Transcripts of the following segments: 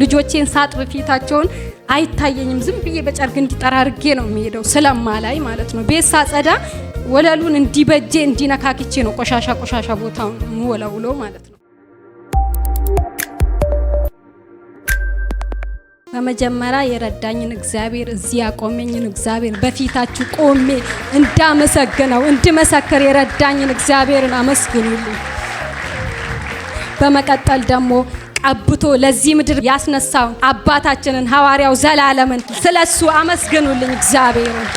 ልጆቼን ሳጥብ ፊታቸውን አይታየኝም። ዝም ብዬ በጨርቅ እንዲጠራርጌ ነው የሚሄደው ስለማላይ ማለት ነው። ቤት ሳጸዳ ወለሉን እንዲበጄ እንዲነካክቼ ነው ቆሻሻ ቆሻሻ ቦታውን የምወለውለው ማለት ነው። በመጀመሪያ የረዳኝን እግዚአብሔር፣ እዚህ ያቆመኝን እግዚአብሔር፣ በፊታችሁ ቆሜ እንዳመሰግነው እንድመሰክር የረዳኝን እግዚአብሔርን አመስግኑልኝ። በመቀጠል ደግሞ ቀብቶ ለዚህ ምድር ያስነሳውን አባታችንን ሐዋርያው ዘላለምን ስለሱ አመስግኑልኝ እግዚአብሔርን።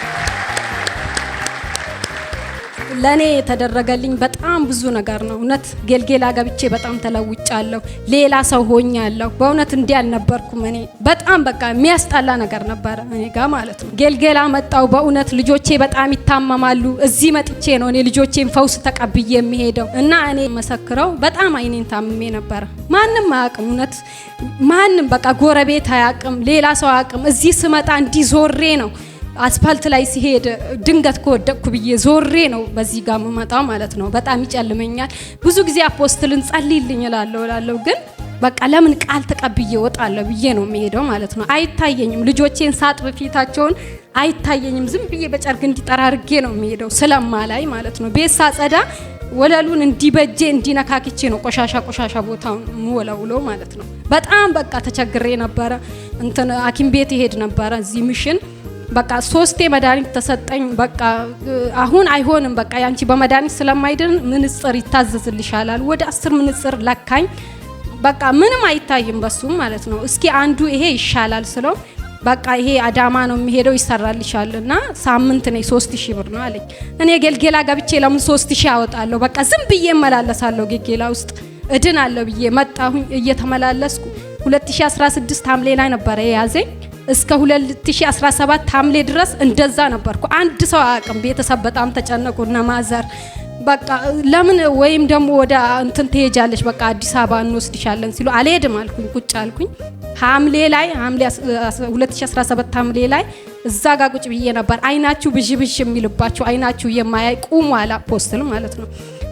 ለኔ የተደረገልኝ በጣም ብዙ ነገር ነው። እውነት ጌልጌላ ገብቼ በጣም ተለውጫለሁ። ሌላ ሰው ሆኛለሁ። በእውነት እንዲህ አልነበርኩም። እኔ በጣም በቃ የሚያስጠላ ነገር ነበረ እኔ ጋ ማለት ነው። ጌልጌላ መጣው። በእውነት ልጆቼ በጣም ይታመማሉ። እዚህ መጥቼ ነው እኔ ልጆቼን ፈውስ ተቀብዬ የሚሄደው እና እኔ መሰክረው በጣም አይኔን ታምሜ ነበረ። ማንም አያውቅም። እውነት ማንም በቃ ጎረቤት አያውቅም፣ ሌላ ሰው አያውቅም። እዚህ ስመጣ እንዲህ ዞሬ ነው፣ አስፋልት ላይ ሲሄድ ድንገት ከወደቅኩ ብዬ ዞሬ ነው በዚህ ጋር የምመጣው ማለት ነው። በጣም ይጨልመኛል። ብዙ ጊዜ apostle ን ጸልይልኝ እላለሁ እላለሁ ግን በቃ ለምን ቃል ተቀብዬ እወጣለሁ ብዬ ነው የሚሄደው ማለት ነው። አይታየኝም። ልጆቼን ሳጥብ ፊታቸውን አይታየኝም። ዝም ብዬ በጨርቅ እንዲጠራርጌ ነው የሚሄደው ስለማላይ ማለት ነው። ቤት ሳጸዳ ወለሉን እንዲበጄ እንዲነካክቼ ነው ቆሻሻ ቆሻሻ ቦታውን የምወለውለው ማለት ነው። በጣም በቃ ተቸግሬ ነበረ። እንትን ሐኪም ቤት ይሄድ ነበረ እዚህ mission፣ በቃ ሶስቴ መድኃኒት ተሰጠኝ። በቃ አሁን አይሆንም፣ በቃ ያንቺ በመድኃኒት ስለማይድን ምንጽር ይታዘዝልሻል አሉ። ወደ 10 ምንጽር ለካኝ። በቃ ምንም አይታይም በሱም ማለት ነው። እስኪ አንዱ ይሄ ይሻላል ስለው በቃ ይሄ አዳማ ነው የሚሄደው ይሰራልሻል እና ሳምንት ነኝ 3000 ብር ነው አለኝ። እኔ ጌልጌላ ገብቼ ለምን 3000 አወጣለሁ? በቃ ዝም ብዬ እመላለሳለሁ፣ ጌልጌላ ውስጥ እድናለሁ ብዬ መጣሁኝ እየተመላለስኩ። 2016 ሐምሌ ላይ ነበረ የያዘኝ፣ እስከ 2017 ሐምሌ ድረስ እንደዛ ነበርኩ። አንድ ሰው አያውቅም። ቤተሰብ በጣም ተጨነቁና ማዘር በቃ ለምን ወይም ደግሞ ወደ እንትን ትሄጃለሽ፣ በቃ አዲስ አበባ እንወስድሻለን ሲሉ አልሄድም አልኩኝ። ቁጭ አልኩኝ። ሐምሌ ላይ፣ ሐምሌ 2017 ሐምሌ ላይ እዛ ጋር ቁጭ ብዬ ነበር። አይናችሁ ብዥ ብዥ የሚልባችሁ፣ አይናችሁ የማያይ ቁሙ አለ apostle ማለት ነው።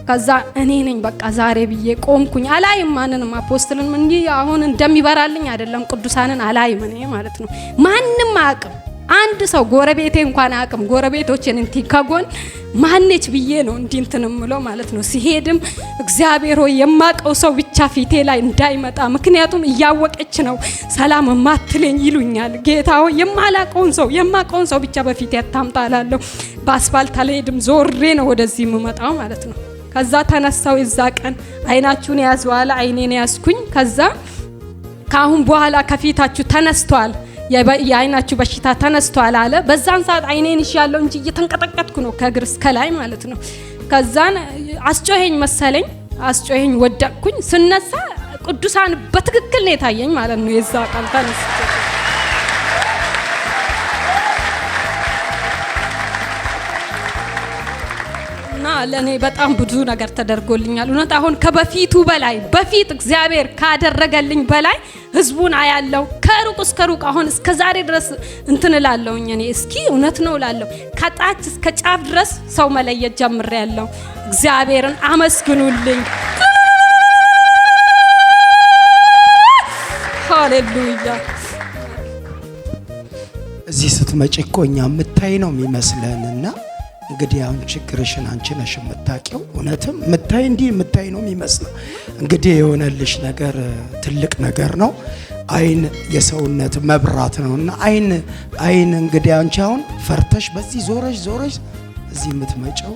ከዛ እኔ ነኝ በቃ ዛሬ ብዬ ቆምኩኝ። አላይም ማንንም፣ apostle ን እንዲህ አሁን እንደሚበራልኝ አይደለም፣ ቅዱሳንን አላይም እኔ ማለት ነው። ማንም አያውቅም። አንድ ሰው ጎረቤቴ እንኳን አያውቅም። ጎረቤቶችን እንዲህ ከጎን ማነች ብዬ ነው እንዲህ እንትን እምለው ማለት ነው። ሲሄድም እግዚአብሔር ሆይ የማቀው ሰው ብቻ ፊቴ ላይ እንዳይመጣ፣ ምክንያቱም እያወቀች ነው ሰላም ማትለኝ ይሉኛል። ጌታ ሆይ የማላቀውን ሰው፣ የማቀውን ሰው ብቻ በፊቴ አታምጣ እላለሁ። በአስፋልት አልሄድም፣ ዞሬ ነው ወደዚህ የምመጣው ማለት ነው። ከዛ ተነሳው የዛ ቀን አይናችሁን ያዙ አለ። አይኔን ያዝኩኝ። ከዛ ከአሁን በኋላ ከፊታችሁ ተነስቷል፣ የአይናችሁ በሽታ ተነስቷል አለ። በዛን ሰዓት አይኔን ይሻለው እንጂ እየተንቀጠቀጥኩ ነው ከእግር እስከ ላይ ማለት ነው። ከዛን አስጮኸኝ መሰለኝ፣ አስጮኸኝ፣ ወደቅኩኝ። ስነሳ ቅዱሳን በትክክል ነው የታየኝ ማለት ነው። የዛ ቃል ተነስቼ እና ለእኔ በጣም ብዙ ነገር ተደርጎልኛል። እውነት አሁን ከበፊቱ በላይ፣ በፊት እግዚአብሔር ካደረገልኝ በላይ ህዝቡን አያለው ከሩቅ እስከ ሩቅ። አሁን እስከ ዛሬ ድረስ እንትን እላለሁኝ፣ እኔ እስኪ እውነት ነው እላለሁ። ከጣች እስከ ጫፍ ድረስ ሰው መለየት ጀምሬያለሁ። እግዚአብሔርን አመስግኑልኝ። ሃሌሉያ። እዚህ ስትመጪ እኮ እኛ የምታይ ነው የሚመስለን እና እንግዲህ አሁን ችግርሽን አንቺ ነሽ የምታውቂው። እውነትም የምታይ እንዲህ የምታይ ነው የሚመስለው። እንግዲህ የሆነልሽ ነገር ትልቅ ነገር ነው። አይን የሰውነት መብራት ነው እና አይን እንግዲህ አንቺ አሁን ፈርተሽ በዚህ ዞረሽ ዞረሽ እዚህ የምትመጪው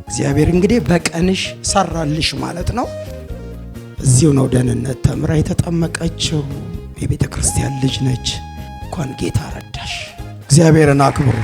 እግዚአብሔር እንግዲህ በቀንሽ ሰራልሽ ማለት ነው። እዚሁ ነው ደህንነት ተምራ የተጠመቀችው። የቤተ ክርስቲያን ልጅ ነች። እንኳን ጌታ ረዳሽ። እግዚአብሔርን አክብሩ።